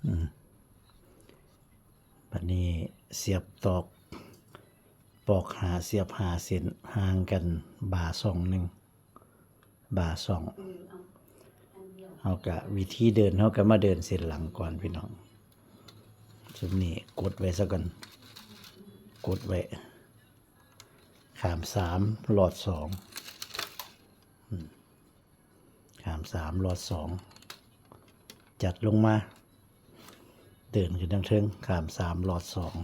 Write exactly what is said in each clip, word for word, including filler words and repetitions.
อืม บัดนี้เสียบตอก ปอกหา เสียบหาเส้น ห่างกันบ่าสองหนึ่ง บ่าสอง เฮากะวิธีเดิน เฮากะมาเดินเส้นหลังก่อนพี่น้อง ชุดนี้กดไว้ซะก่อน กดไว้ ข้ามสาม ลอดสอง อืม ข้ามสาม ลอดสอง จัดลงมา เดินขึ้นทางเทิง ข้ามสาม ลอดสอง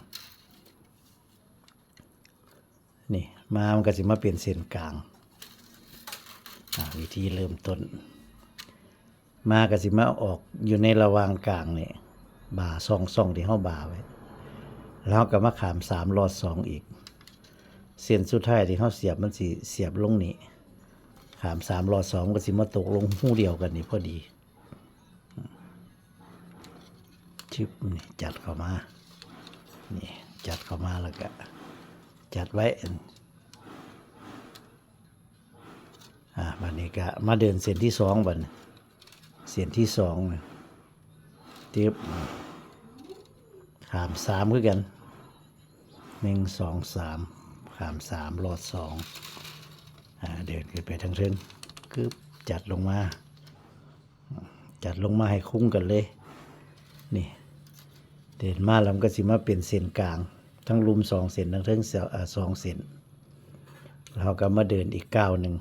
นี่ มามันก็สิมาเป็นเส้นกลาง อ่า วิธีเริ่มต้น มาก็สิมาออกอยู่ในระหว่างกลางนี่ บ่าสอง สองที่เฮาบ่าไว้ แล้วก็มาข้ามสาม ลอดสองอีก เส้นสุดท้ายที่เฮาเสียบมันสิเสียบลงนี่ ข้ามสาม ลอดสอง มันก็สิมาตกลงฮูเดียวกันนี่พอดี ชึบ นี่จัดเข้ามา นี่จัดเข้ามาแล้วก็จัดไว้ อ่า บัดนี้ก็มาเดินเส้นที่สองบัดนี้ เส้นที่สองนะ ตึ๊บ ข้ามสามคือกัน หนึ่ง สอง สาม ข้ามสาม ลอดสอง อ่า เดินขึ้นไปทางเทิง กึ๊บ จัดลงมา จัดลงมาให้คุ้งกันเลย นี่ เดินมาแล้วมันก็สิมาเป็นเส้นกลาง ทั้งลุ่มสองเส้น ทั้งเทิงเสา อ่า สองเส้น แล้วก็มาเดินอีกก้าวหนึ่ง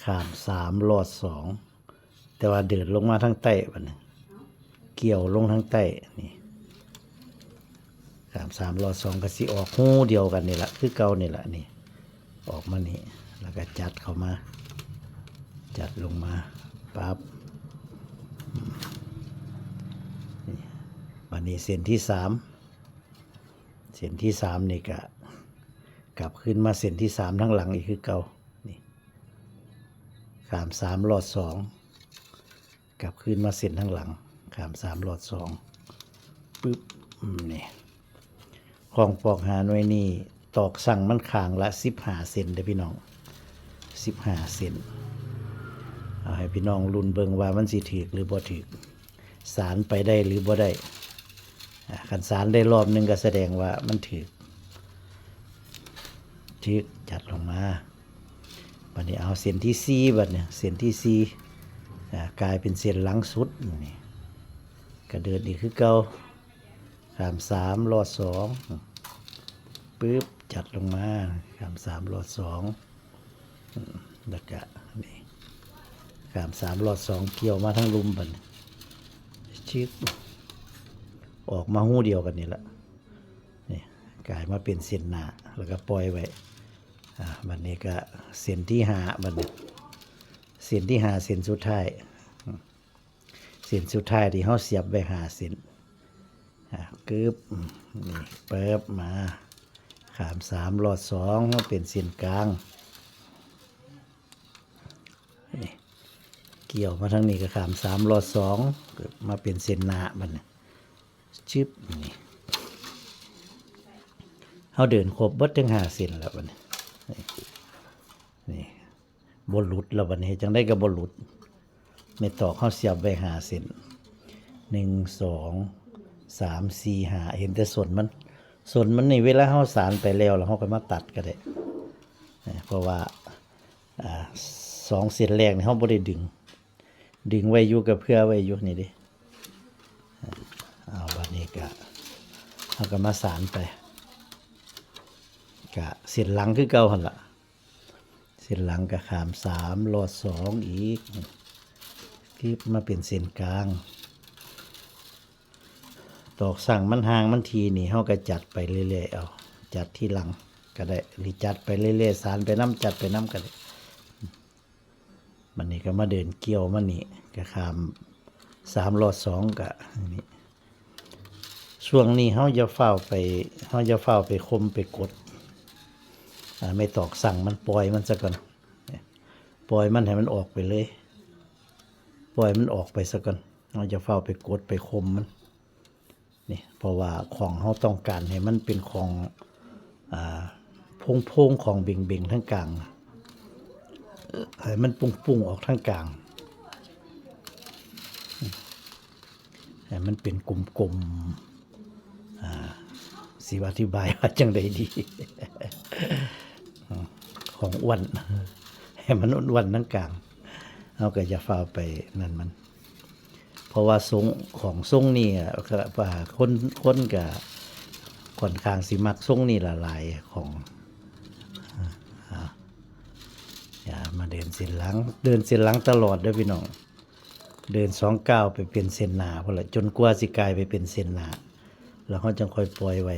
ข้ามสาม ลอดสอง แต่ว่าเดินลงมาทางใต้บัดนี้ เกี่ยวลงทางใต้ นี่ ข้ามสาม ลอดสอง ก็สิออกฮูเดียวกันนี่ละ คือเก่านี่ละ นี่ ออกมานี่ แล้วก็จัดเข้ามา จัดลงมา ปั๊บ นี่ บัดนี้เส้นที่สาม เส้นที่สามนี่ก็กลับขึ้นมาเส้นที่สามทางหลังอีกคือเก่า นี่ ข้ามสาม ลอดสอง กลับขึ้นมาเส้นทางหลัง ข้ามสาม ลอดสอง ปึ๊บ อืม นี่ ของปอกหาหน่วยนี่ ตอกสั่งมันข้างละสิบห้าเซนเด้อพี่น้อง สิบห้าเซน เอาให้พี่น้องลุ้นเบิ่งว่ามันสิถืกหรือบ่ถืก สานไปได้หรือบ่ได้ อ่า คันสานได้รอบหนึ่งก็แสดงว่ามันถืก ถืก จัดลงมา บัดนี้เอาเส้นที่สี่บัดเนี่ย เส้นที่สี่ อ่า กลายเป็นเส้นหลังสุดนี่ ก็เดินอีกคือเก่า ข้ามสาม ลอดสอง ปึ๊บ จัดลงมา ข้ามสาม ลอดสอง อืม แล้วก็นี่ ข้ามสาม ลอดสอง เกี่ยวมาทั้งลุ่มบัดนี้ ชึบ ออกมาฮูเดียวกันนี่ละ นี่ กลายมาเป็นเส้นหน้า แล้วก็ปล่อยไว้ อ่า บัดนี้ก็เส้นที่ห้าบัดนี้ เส้นที่ห้า เส้นสุดท้าย เส้นสุดท้ายที่เฮาเสียบไว้ห้าเส้น อ่ะ กึ๊บ นี่ เปิบมา ข้ามสาม ลอดสอง มาเป็นเส้นกลาง นี่ เกี่ยวมาทางนี้ก็ข้ามสาม ลอดสอง กึ๊บ มาเป็นเส้นหน้าบัดนี้ ชึบ นี่ เฮาเดินครบเบิดทั้งห้าเส้นแล้วบัดนี้ นี่ นี่ บ่หลุดแล้วบัดนี้ จั่งใดก็บ่หลุด แม่ตอกเฮาเสียบไว้ห้าเส้น หนึ่ง สอง สาม สี่ ห้า เห็นแต่ส้นมัน ส้นมันนี่เวลาเฮาสานไปแล้ว แล้วเฮาก็มาตัดก็ได้ นะ เพราะว่า อ่า สองเส้นแรกนี่เฮาบ่ได้ดึง ดึงไว้อยู่กับเพื่อไว้อยู่นี่เด้ เอาบัดนี้ก็ เฮาก็มาสานไป ก็เส้นหลังคือเก่าหั่นล่ะ เส้นหลังก็ข้ามสาม ลอดสองอีก กึ๊บ มาเป็นเส้นกลาง ตอกสั่งมันห่างมันทีนี่ เฮาก็จัดไปเรื่อยๆ เอา จัดทีหลังก็ได้ หรือจัดไปเรื่อยๆ สานไปนำ จัดไปนำก็ได้ บัดนี้ก็มาเดินเกี่ยวมานี่ ก็ข้ามสาม ลอดสองก็นี่ ช่วงนี้เฮาอย่าฟ้าวไป เฮาอย่าฟ้าวไปข่มไปกด อ่า แม่ตอกสั่งมัน ปล่อยมันซะก่อน ปล่อยมันให้มันออกไปเลย ปล่อยมันออกไปซะก่อน เฮาอย่าฟ้าวไปกดไปข่มมัน นี่ เพราะว่าของเฮาต้องการให้มันเป็นของ อ่า โพงๆ ของเบ่งๆ ทางกลาง ให้มันปุ้งๆ ออกทางกลาง ให้มันเป็นกลมๆ อ่า สิอธิบายว่าจั่งใดดี ของอ้วน ให้มันอ้วนๆ ทั้งกลาง เฮาก็อย่าฟ้าวไปนั่นมัน เพราะว่าทรง ของทรงนี่อะ ก็ว่าคน คนก็ค่อนข้างสิมักทรงนี่หลายๆ ของ อ่า อย่ามาเดินเส้นหลัง เดินเส้นหลังตลอดเด้อพี่น้อง เดินสองก้าวไปเป็นเส้นหน้าพุ้นละ จนกว่าสิกลายไปเป็นเส้นหน้า แล้วเฮาจั่งค่อยปล่อยไว้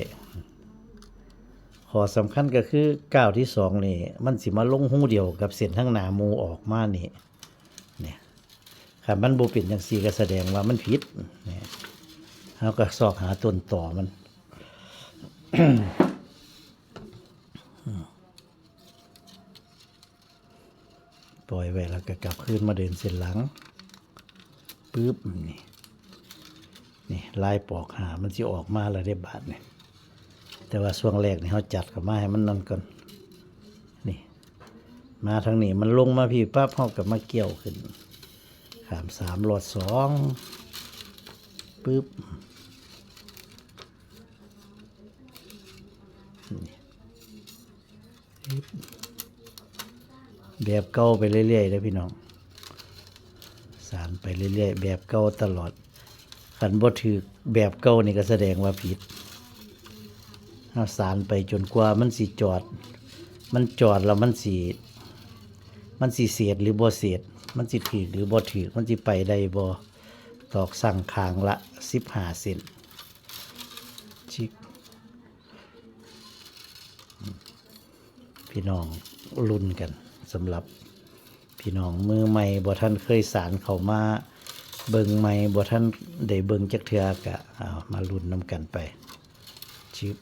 ข้อสำคัญก็คือก้าวที่สองนี่ มันสิมาลงฮูเดียวกับเส้นทางหน้าหมู่ออกมานี่ เนี่ย คันมันบ่เป็นจั่งซี้ก็แสดงว่ามันผิด เนี่ย เฮาก็ซอกหาต้นตอมัน ปล่อยไว้แล้วก็กลับคืนมาเดินเส้นหลัง ปึ๊บ นี่ นี่ ลายปอกหามันสิออกมาแล้วเด้บาดนี่ แต่ว่าช่วงแรกนี่เฮาจัดเข้ามาให้มันนั่นก่อน นี่ มาทางนี้ มันลงมาพี้ปั๊บ เฮาก็มาเกี่ยวขึ้น ข้ามสาม ลอดสอง ปึ๊บ นี่ แบบเก่าไปเรื่อยๆเด้อพี่น้อง สานไปเรื่อยๆ แบบเก่าตลอด คันบ่ถืกแบบเก่านี่ก็แสดงว่าผิด เฮาสานไปจนกว่ามันสิจอด มันจอดแล้วมันสิ มันสิเสดหรือบ่เสด มันสิถืกหรือบ่ถืก มันสิไปได้บ่ ตอกสั่งข้างละสิบห้าเซน ชิก พี่น้องลุ้นกัน สำหรับพี่น้องมือใหม่ บ่ทันเคยสานเข้ามาเบิ่งใหม่ บ่ทันได้เบิ่งจักเทื่อ ก็เอามาลุ้นนำกันไป ชึบ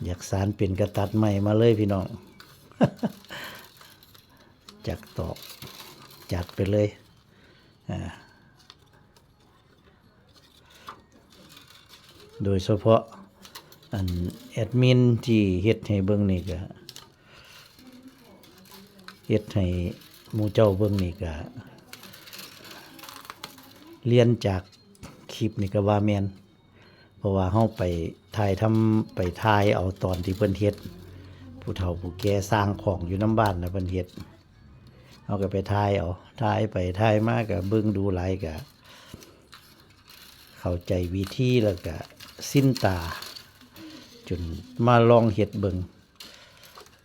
อยากสานเป็นกะตัดใหม่มาเลยพี่น้อง จักตอก จัดไปเลย อ่า โดยเฉพาะอันแอดมินที่เฮ็ดให้เบิ่งนี่ก็ เฮ็ดให้หมู่เจ้าเบิ่งนี่ก็ เรียนจากคลิปนี่ก็ว่าแม่น เพราะว่าเฮาไปถ่ายทำ ไปถ่ายเอาตอนที่เพิ่นเฮ็ด ผู้เฒ่าผู้แก่สร้างของอยู่นำบ้านน่ะเพิ่นเฮ็ด เฮาก็ไปถ่ายเอา ถ่ายไปถ่ายมาก็เบิ่งดูหลายก็เข้าใจวิธี แล้วก็ชินตา จนมาลองเฮ็ดเบิ่ง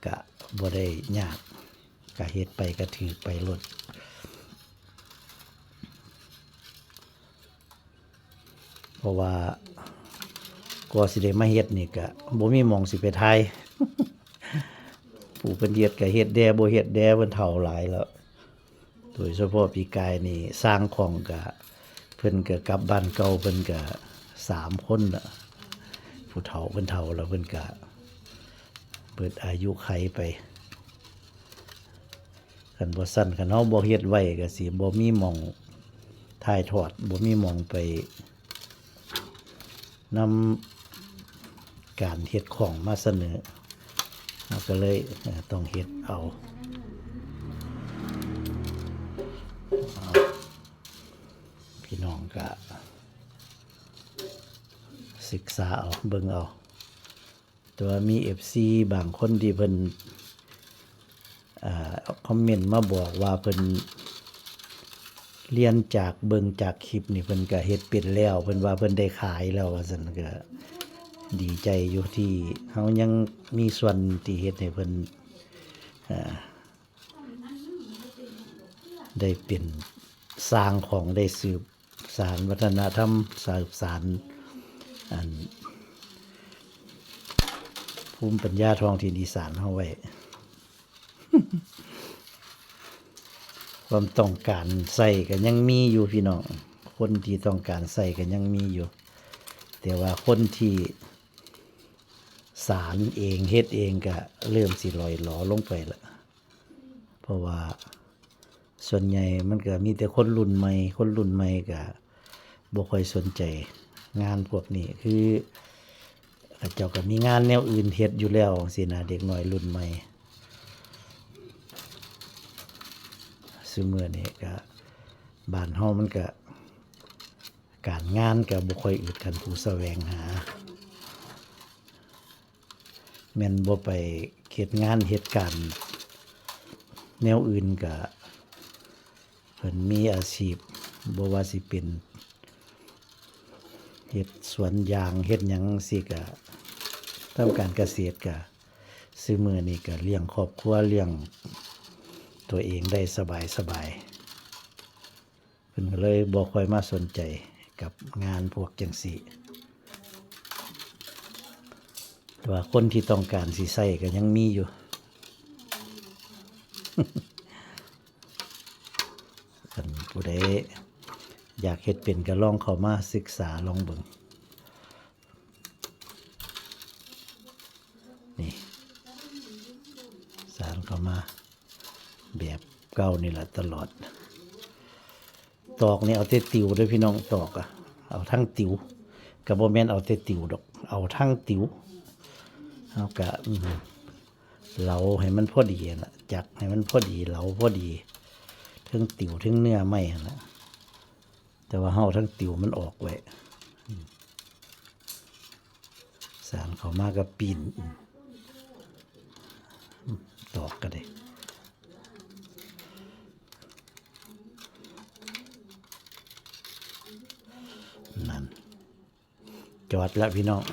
ก็บ่ได้ยาก ก็เฮ็ดไปก็ถืกไปโลด เพราะว่ากว่าสิได้มาเฮ็ดนี่ก็บ่มีหม่องสิไปถ่าย ผู้เพิ่นเฮ็ดก็เฮ็ดแด่บ่เฮ็ดแด่ เพิ่นเฒ่าหลายแล้ว โดยเฉพาะปีกายนี่สร้างของก็ เพิ่นก็กลับบ้านเก่า เพิ่นก็สามคนละ ผู้เฒ่าเพิ่นเฒ่าแล้ว เพิ่นก็เบิดอายุขัยไป คันบ่ซั้น คันเฮาบ่เฮ็ดไว้ก็สิบ่มีหม่องถ่ายทอด บ่มีหม่องไปนำการเฮ็ดของมาเสนอ เฮาก็เลย เอ่อ ต้องเฮ็ดเอา พี่น้องก็ศึกษาเอา เบิ่งเอา แต่ว่ามีเอฟซีบางคนที่เพิ่น อ่า คอมเมนต์มาบอกว่าเพิ่นเรียนจาก เบิ่งจากคลิปนี่เพิ่นก็เฮ็ดเป็นแล้ว เพิ่นว่าเพิ่นได้ขายแล้วว่าซั่น ก็ดีใจอยู่ที่เฮายังมีส่วนที่เฮ็ดให้เพิ่น อ่า ได้เป็นสร้างของ ได้สืบสานวัฒนธรรม สืบสานอันภูมิปัญญาท้องถิ่นอีสานเฮาไว้ ความต้องการใช้ก็ยังมีอยู่พี่น้อง คนที่ต้องการใช้ก็ยังมีอยู่ แต่ว่าคนที่สานเอง เฮ็ดเองก็เริ่มสิล่อยหลอลงไปละ เพราะว่าส่วนใหญ่มันก็มีแต่คนรุ่นใหม่ คนรุ่นใหม่ก็บ่ค่อยสนใจงานพวกนี้ คือเขาเจ้าก็มีงานแนวอื่นเฮ็ดอยู่แล้วจั่งซี้นะ เด็กน้อยรุ่นใหม่ ซุมื้อนี้ก็บ้านเฮามันก็ การงานก็บ่ค่อยอึด คันผู้แสวงหา แม่นบ่ไปเฮ็ดงานเฮ็ดการแนวอื่นก็ เพิ่นมีอาชีพ บ่ว่าสิเป็นเฮ็ดสวนยาง เฮ็ดหยังจั่งซี้ก็ ทำการเกษตรก็ ซุมื้อนี้ก็เลี้ยงครอบครัว เลี้ยงตัวเองได้สบายๆ เพิ่นก็เลยบ่ค่อยมาสนใจกับงานพวกจั่งซี้ แต่ว่าคนที่ต้องการสิใช้ก็ยังมีอยู่ คันผู้ใดอยากเฮ็ดเป็นก็ลองเข้ามาศึกษาลองเบิ่ง นี่ สานเข้ามา แบบเก่านี่แหละตลอด ตอกนี่เอาแต่ติวเด้อพี่น้อง ตอกอะ เอาทั้งติว ก็บ่แม่นเอาแต่ติวดอก เอาทั้งติว เฮาก็ อืม เหลาให้มันพอดีหั่นล่ะ จักให้มันพอดี เหลาพอดี เทิงติวเทิงเนื้อไม้หั่นล่ะ แต่ว่าเฮาเอาทั้งติวมันออกไว้ อืม สานเข้ามาก็ปิ้น อืม ตอกก็ได้ นั่น จอดแล้วพี่น้อง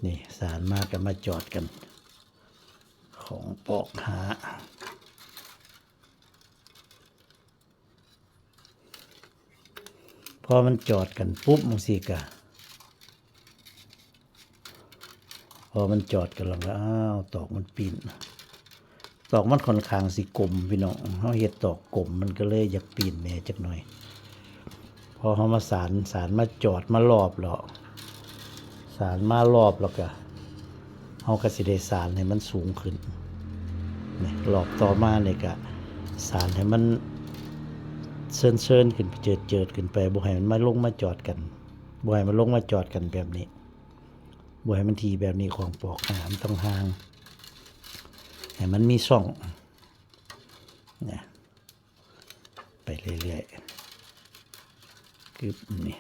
นี่ สานมาก็มาจอดกัน ของปอกหา พอมันจอดกันปุ๊บจั่งซี้ก็ พอมันจอดกันแล้วก็ อ้าว ตอกมันปิ้น ตอกมันค่อนข้างสิกลมพี่น้อง เฮาเฮ็ดตอกกลมมันก็เลยอยากปิ้นแหน่จักหน่อย พอเฮามาสาน สานมาจอดมารอบแล้ว สานมารอบแล้วก็ เฮาก็สิได้สานให้มันสูงขึ้น นี่ รอบต่อมานี่ก็สานให้มันเซินๆ ขึ้นไป เจิดๆ ขึ้นไป บ่ให้มันมาลงมาจอดกัน บ่ให้มันลงมาจอดกันแบบนี้ บ่ให้มันถี่แบบนี้ ของปอกหามันต้องห่าง ให้มันมีช่อง นะ ไปเรื่อยๆ กึ๊บ นี่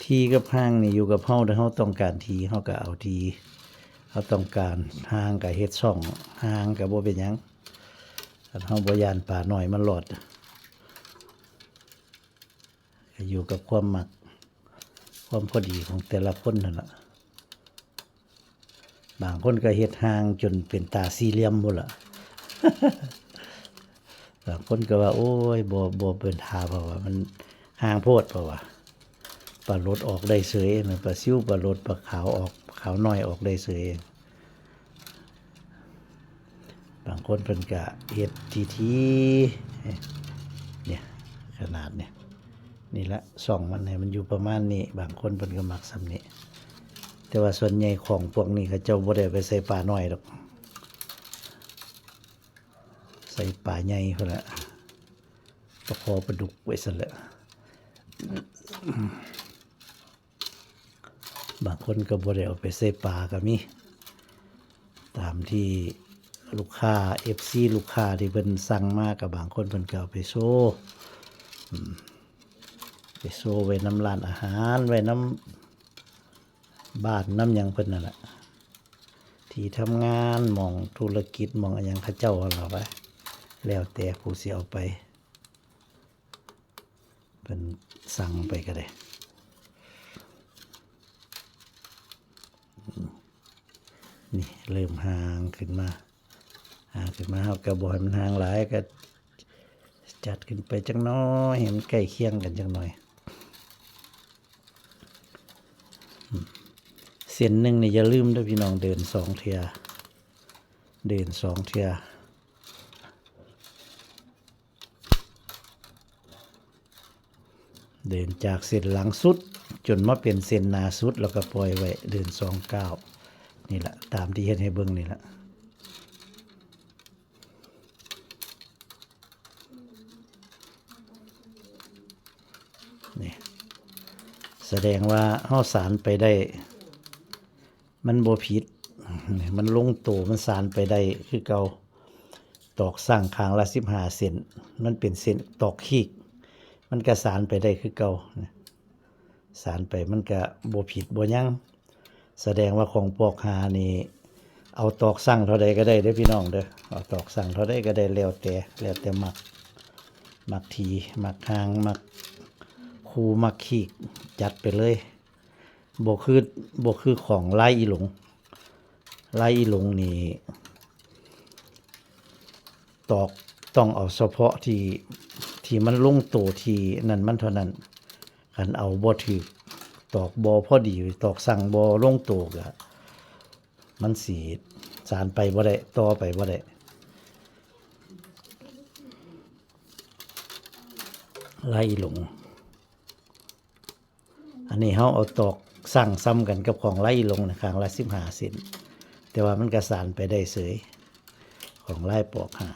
ที่กับห่างนี่อยู่กับเฮา ถ้าเฮาต้องการที่ เฮาก็เอาที่ เฮาต้องการห่างก็เฮ็ดช่อง ห่างก็บ่เป็นหยัง คันเฮาบ่ย้านปลาน้อยมันรอด ก็อยู่กับความมัก ความพอดีของแต่ละคนนั่นล่ะ บางคนก็เฮ็ดห่างจนเป็นตาสี่เหลี่ยมพุ้นล่ะ บางคนก็ว่า โอ้ย บ่ บ่เป็นท่า เพราะว่ามันห่างโพด เพราะว่า ปลาหลดออกได้เฉยนะ ปลาซิว ปลาหลด ปลาขาวออก ขาวน้อยออกได้เฉย บางคนเพิ่นก็เฮ็ดทีๆ เนี่ย ขนาดเนี่ย นี่ละ ช่องมันให้มันอยู่ประมาณนี้ บางคนเพิ่นก็มักส่ำนี้ แต่ว่าส่วนใหญ่ของพวกนี้เขาเจ้าบ่ได้เอาไปใส่ปลาน้อยดอก ใส่ปลาใหญ่พุ้นละ ปลาคอปลาดุกไว้ซั่นแหละ บางคนก็บ่ได้เอาไปใส่ปลาก็มี ตามที่ลูกค้า เอฟซี ลูกค้าที่เพิ่นสั่งมา ก็บางคนเพิ่นก็เอาไปโชว์ อืม ไปโชว์ไว้นำร้านอาหาร ไว้นำบ้านนำหยังเพิ่นนั่นแหละ ที่ทำงาน หม่องธุรกิจ หม่องอะหยังเขาเจ้าหั่นล่ะวะ แล้วแต่ผู้สิเอาไป เพิ่นสั่งไปก็ได้ อืม นี่เริ่มห่างขึ้นมา ห่างขึ้นมา เฮาก็บ่ให้มันห่างหลาย ก็จัดขึ้นไปจักหน่อย ให้มันใกล้เคียงกันจักหน่อย อืม เส้นหนึ่งนี่อย่าลืมเด้อพี่น้อง เดินสองเทื่อ เดินสองเทื่อ เดินจากเส้นหลังสุด จนมาเป็นเส้นหน้าสุด แล้วก็ปล่อยไว้ เดินสองก้าว นี่แหละ ตามที่เฮ็ดให้เบิ่งนี่แหละ นี่ แสดงว่าเฮาสานไปได้ มันบ่ผิด มันลงโต มันสานไปได้คือเก่า ตอกสั่งข้างละสิบห้าเซน มันเป็นเส้นตอกขีก มันก็สานไปได้คือเก่านะ สานไปมันก็บ่ผิดบ่หยัง แสดงว่าของปอกห้านี่ เอาตอกสั่งเท่าใดก็ได้เด้อพี่น้องเด้อ เอาตอกสั่งเท่าใดก็ได้ แล้วแต่ แล้วแต่มัก มักถี่ มักห่าง มักคู่ มักขีก จัดไปเลย บ่คือ บ่คือของลายอีหลง ลายอีหลงนี่ ตอกต้องเอาเฉพาะที่ ที่มันลงโตที่นั่นมันเท่านั้น คันเอาบ่ถืก ตอกบ่พอดี ตอกสั่งบ่ลงโตก็ มันสิสานไปบ่ได้ ต่อไปบ่ได้ ลายอีหลง อันนี้เฮาเอาตอกสั่งซ้ำกันกับของลายอีหลงนะ ข้างละสิบห้าเซน แต่ว่ามันก็สานไปได้เสย ของลายปอกห้า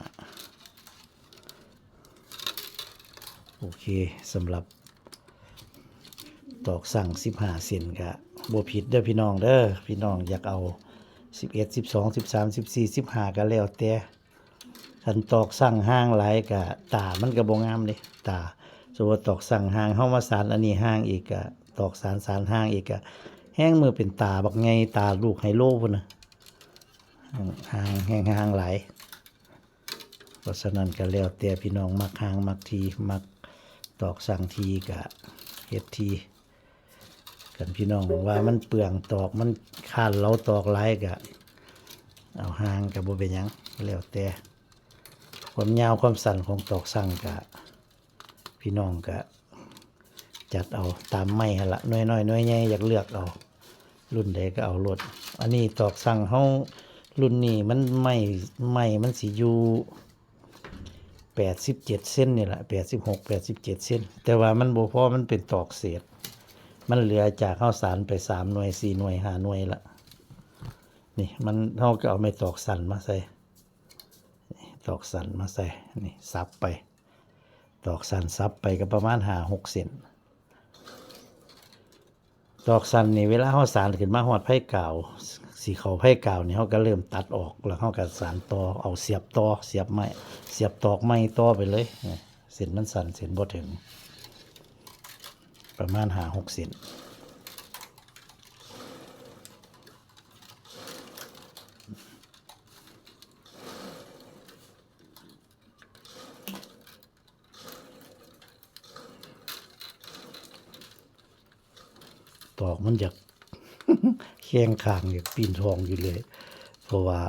โอเค สำหรับตอกสั่งสิบห้าเซนก็บ่ผิดเด้อพี่น้องเด้อ พี่น้องอยากเอาสิบเอ็ด สิบสอง สิบสาม สิบสี่ สิบห้า ก็แล้วแต่ คันตอกสั่งห่างหลายก็ตามันก็บ่งามเด้ ตา สมมุติว่าตอกสั่งห่าง เฮามาสานอันนี้ห่างอีกก็ ตอกสาน สานห่างอีกก็ แฮ่งมือเป็นตาบักใหญ่ ตาลูกไฮโลพุ้นนะ ห่าง แฮ่งห่างหลาย เพราะฉะนั้นก็แล้วแต่พี่น้องมักห่างมักถี่ มักตอกสั่งถี่ก็เฮ็ดถี่ คันพี่น้องว่ามันเปลืองตอก มันค้านเหลาตอกหลายก็เอาห่างก็บ่เป็นหยัง แล้วแต่ความยาวความสั้นของตอกสั่งก็ พี่น้องก็จัดเอาตามไม้หั่นละ หน่วยน้อยหน่วยใหญ่อยากเลือกเอา รุ่นใดก็เอาโลด อันนี้ตอกสั่งเฮารุ่นนี้มันไม้ ไม้มันสิอยู่แปดสิบเจ็ดเซนนี่แหละ แปดสิบหก แปดสิบเจ็ดเซน แต่ว่ามันบ่พอ มันเป็นตอกเศษ มันเหลือจากเฮาสานไปสามหน่วย สี่หน่วย ห้าหน่วยละ นี่มัน เฮาก็เอาไม้ตอกสั้นมาใส่ ตอกสั้นมาใส่ นี่สับไป ตอกสั้นสับไปก็ประมาณห้าหกเซน ตอกสั้นนี่เวลาเฮาสานขึ้นมาฮอดไพกาว สิเข้าไพกาวนี่เฮาก็เริ่มตัดออก แล้วเฮาก็สานต่อ เอาเสียบต่อ เสียบไม้ เสียบตอกไม้ต่อไปเลย นี่เส้นมันสั้น เส้นบ่ถึง ประมาณห้าหกเซน ตอกมันอยาก แข้งข้างอยากปีนท้องอยู่เลย เพราะว่า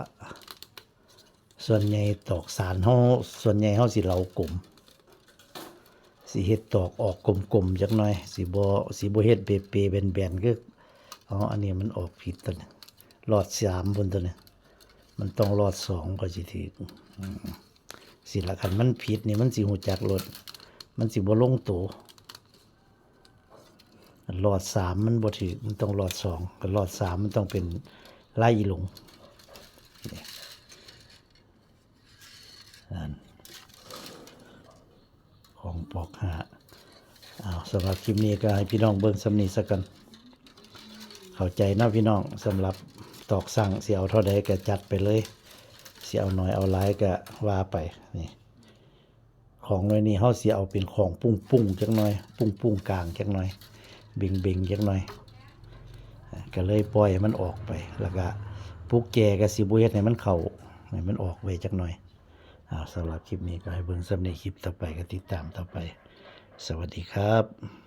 ส่วนใหญ่ตอกสานเฮา ส่วนใหญ่เฮาสิเหลากลม สิเฮ็ดตอกออกกลมๆจักหน่อย สิบ่ สิบ่เฮ็ดเปๆแบนๆคือ อ๋อ อันนี้มันออกผิดตัวนี้ ลอดสามพุ้นตัวนี้ มันต้องลอดสองก็สิถืก อืม สิละ คันมันผิดนี่มันสิฮู้จักโลด มันสิบ่ลงโต ลอดสามมันบ่ถืก มันต้องลอดสอง คันลอดสามมันต้องเป็นลายอีหลง นี่ นั่น ของปอกห้า อ้าว สำหรับคลิปนี้ก็ให้พี่น้องเบิ่งส่ำนี้ซะก่อน เข้าใจเนาะพี่น้อง สำหรับตอกสั่ง สิเอาเท่าใดก็จัดไปเลย สิเอาน้อยเอาหลายก็ว่าไป นี่ ของหน่วยนี้เฮาสิเอาเป็นของปุ้งๆจักหน่อย ปุ้งๆกลางจักหน่อย เบ่งๆจักหน่อย อ่า ก็เลยปล่อยให้มันออกไป แล้วก็ปุกแจก็สิบ่เฮ็ดให้มันเข้า ให้มันออกไว้จักหน่อย อ่า สำหรับคลิปนี้ก็ให้เบิ่งส่ำนี้ คลิปต่อไปก็ติดตามต่อไป สวัสดีครับ